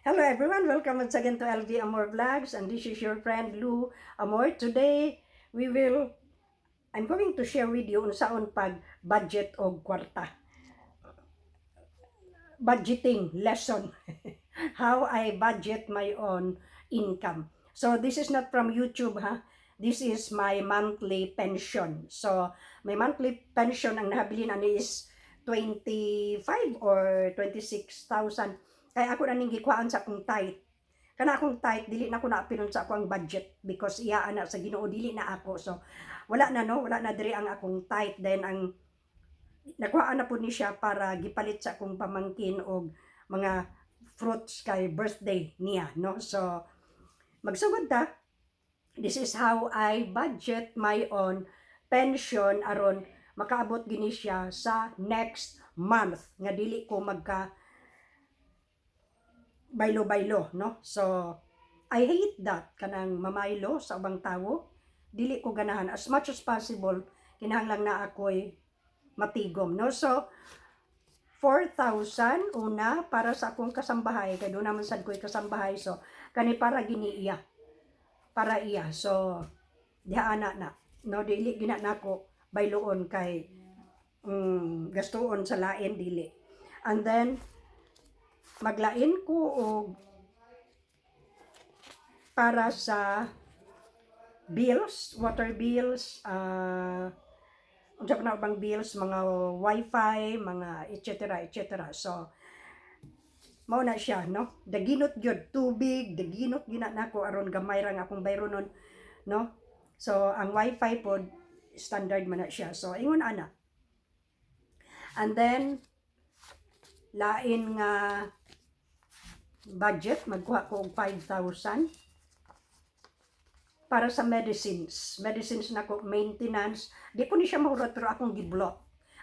Hello everyone, welcome once again to LV Amor Vlogs, and this is your friend Lou Amor. Today, we will, I'm going to share with you unsaon pag budget og kwarta. Budgeting lesson. How I budget my own income. So this is not from YouTube, ha. This is my monthly pension. So my monthly pension, ang nahabilin ani is 25 or 26,000. Kaya ako na ning gikuhaan sa akong tithe. Kana akong tithe, dili na ko naapilon sa akong budget because iya ana sa Ginoo, dili na ako. So wala na, no, wala na diri ang akong tithe. Then ang nakuhaan na po ni siya para gipalit sa akong pamangkin og mga fruits kay birthday niya, no? So magsugod ta. This is how I budget my own pension aron makaabot gini siya sa next month nga dili ko magka baylo-baylo, no? So I hate that, kanang mamaylo sa ubang tawo. Dili ko ganahan. As much as possible, kinahanglan na ako'y matigom, no? So 4,000 una para sa akong kasambahay kay doon naman sad ko'y kasambahay, so kani para gini iya, para iya. So diha ana na, no? Dili gina nako bayloon kay gastuon sa lain, dili. And then maglain ko og para sa bills, water bills, unsa pa na ubang bills, mga wifi, mga etc. etc. So mao na siya, no? Daginot gyud tubig, daginot gyud na nako aron gamay ra nga akong bayronon, no? So ang wifi pod, standard man na siya. So ingon ana. And then lain nga budget, magkuha ko og 5,000 para sa medicines. Medicines nako, maintenance. Di ko ni siya mahurot pero akong giblot.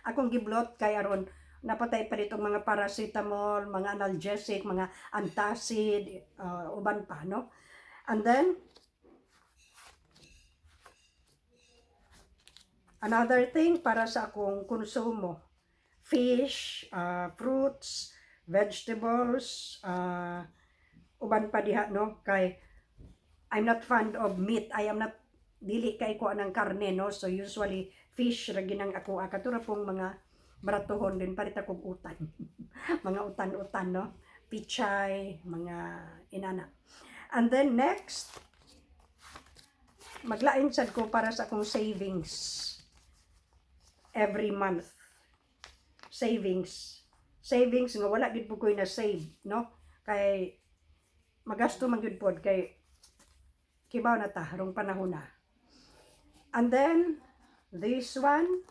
Akong giblot kay aron napatay pa ditong mga paracetamol, mga analgesic, mga antacid, uban pa, no? And then, another thing para sa akong konsumo, fish, fruits, vegetables, uban pa diha, no? Kay I'm not fond of meat. I am not, dili kay ko anang karne, no? So usually fish ra ginang ako. Katura pong mga baratuhon din, palit akong utan. Mga utan-utan, no? Pichay, mga inana. And then next, maglain sad ko para sa akong savings every month. Savings. Savings nga wala gid po ko'y na save, no? Kay magasto man gyud pod kay kibaw na ta rong panahon na. And then this one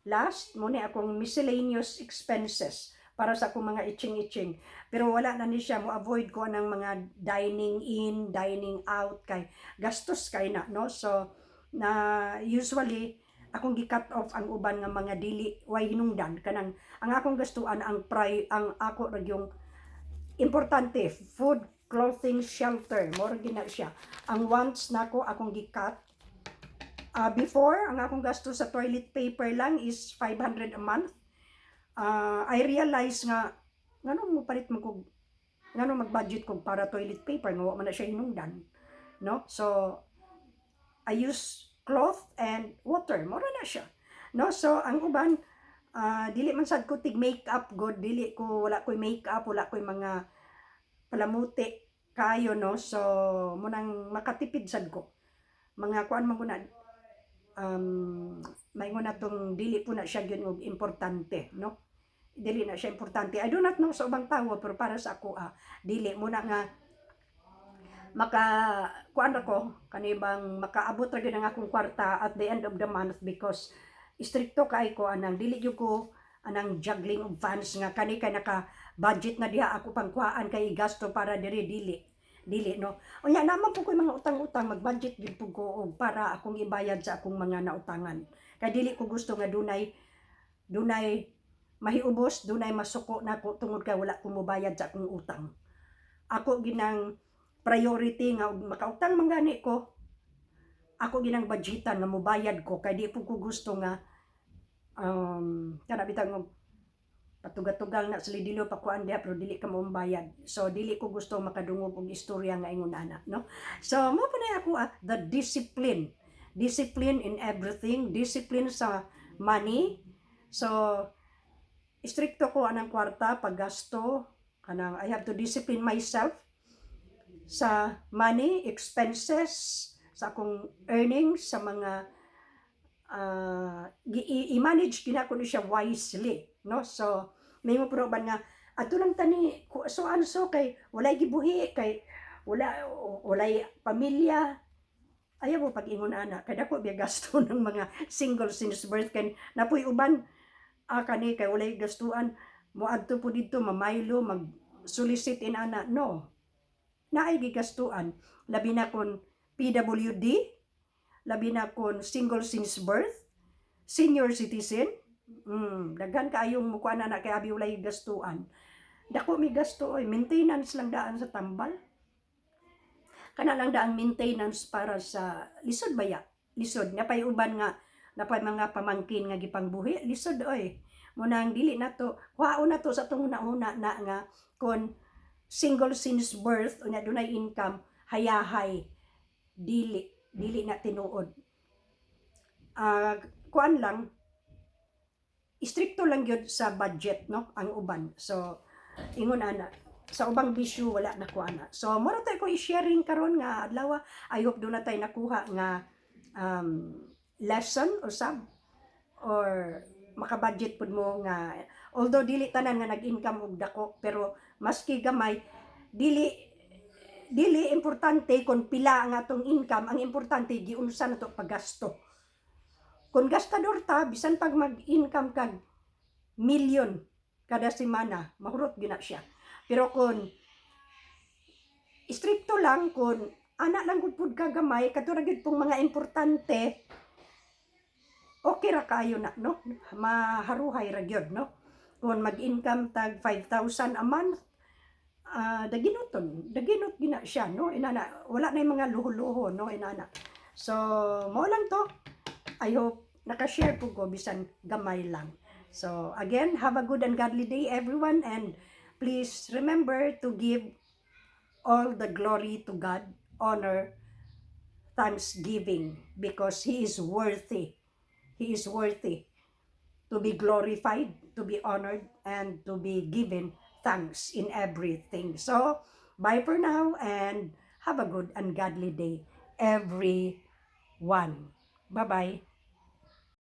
last mo ni akong miscellaneous expenses para sa akong mga itching-itching. Pero wala na ni siya, mo avoid ko ng mga dining in, dining out kay gastos kay na, no? So na usually akong gi-cut off ang uban nga mga dili way hinungdan, kanang ang akong gastuan, ang pri ang ako ra yung importante, food, clothing, shelter, mo ra gina siya. Ang wants nako, akong gi-cut. Before, ang akong gasto sa toilet paper lang is 500 a month. I realize nga ngano mo palit mo kog, ngano mag-budget kog para toilet paper nga wa man na siya hinungdan, no? So I use cloth and water, mura na siya, no? So ang uban, dili man sad ko tig makeup god, dili ko, wala koy makeup, wala koy mga palamuti kayo, no? So munang makatipid sad ko, mga kuan man ko na, maingon na tong dili po na siya gyud og importante, no? Dili na siya importante. I do not know sa ubang tawo, pero para sa ako, dili mo na nga maka kuan ra ko, kani bang makaabot ra gyud ang akong kwarta at the end of the month because strikto kay ko anang dili gyud ko anang juggling of funds nga kani kay naka budget na diha, ako pang kuhaan kay gasto para diri, dili dili, no? Unya naman po ko mga utang-utang, mag-budget gyud po ko og para akong ibayad sa akong mga nautangan kay dili ko gusto nga dunay mahiubos, dunay masuko nako tungod kay wala ko mobayad sa akong utang. Ako ginang priority nga og makautang man gani ko, ako ginang budgetan nga mobayad ko kay di po ko gusto nga kana bitang Patuga-tugang na sa lidilo pakuan diha, pero dili ka mo bayad. So dili ko gusto makadungog og istorya nga ingon ana, no? So mao pa na ako, the discipline. Discipline in everything, discipline sa money. So strikto ko anang kwarta paggasto, kanang I have to discipline myself sa money, expenses, sa akong earnings, sa mga i-manage ginako ni siya wisely, no? So may mo pero nga adto lang tani so anso kay walay gibuhi, kay wala, walay pamilya. Ayaw mo pag-ingon ana kay dako biya gasto ng mga single since birth, kay napoy uban, kani kay walay gastuan, moadto po didto mamaylo, mag solicit in ana. No, naay gigastuan, labi na kon PWD, labi na kon single since birth, senior citizen. Daghan kaayong mukuan na kay abi walay gastuan. Dako mi gasto oy. Maintenance lang daan sa tambal, kana lang daang maintenance para sa lisod baya, lisod. Napay uban nga napay mga pamangkin nga gipangbuhi, lisod oy. Munang dili nato kuhaon nato sa atong una na nga kon single since birth unya dunay income, hayahay. Dili, dili na tinuod. Kuan lang, istrikto lang gyud sa budget, no, ang uban. So ingon ana sa ubang bisyo, wala na ko ana. So mura tay ko i-sharing karon nga adlaw. I hope duna tay nakuha nga lesson usab or makabudget pud mo nga although dili tanan nga nag-income og dako, pero maski gamay, dili dili importante kung pila ang atong income. Ang importante, giunsa na to paggasto. Kung gastador ta, bisan pag mag-income kag million kada semana, mahurot gyud na siya. Pero kung stricto lang, kung ana lang gud pud ka gamay, kato ra gyud pong mga importante, okay ra kayo na, no? Maharuhay ra gyud, no? Kung mag-income tag 5,000 a month, daginuton, daginot gina siya, no? Inana, wala na yung mga luho-luho, no? Inana. So, mao lang to. I hope naka-share po ko bisan gamay lang. So, again, have a good and godly day, everyone, and please remember to give all the glory to God, honor, thanksgiving, because He is worthy. He is worthy to be glorified, to be honored, and to be given thanks in everything. So, bye for now and have a good and godly day, everyone. Bye-bye.